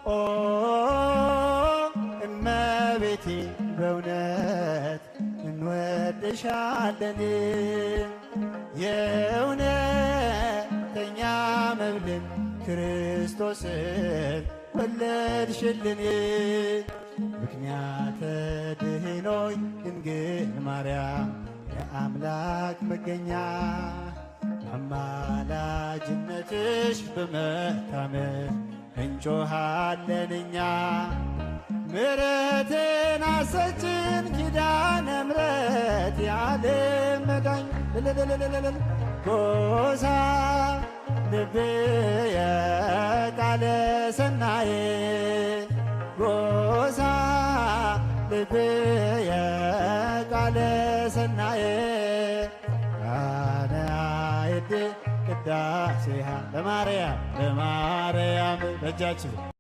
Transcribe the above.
ኦ እመቤቴ በእውነት እንወድሻለን። የእውነተኛ መብልን ክርስቶስን ወለድሽልን። ምክንያተ ድኅኖይ ድንግል ማርያም የአምላክ መገኛ፣ አማላጅነትሽ በመታመን እንጮሃለን እኛ። ምሕረትን አሰጭን ኪዳነ ምሕረት የዓለም መዳኝ። እልልልልልል ጎሳ ልብየ ቃለ ሰናየ፣ ጎሳ ልብየ ቃለ ሰናየ፣ አነ አይድ ቅዳሴሃ ለማርያም ለማርያም በእጃችሁ።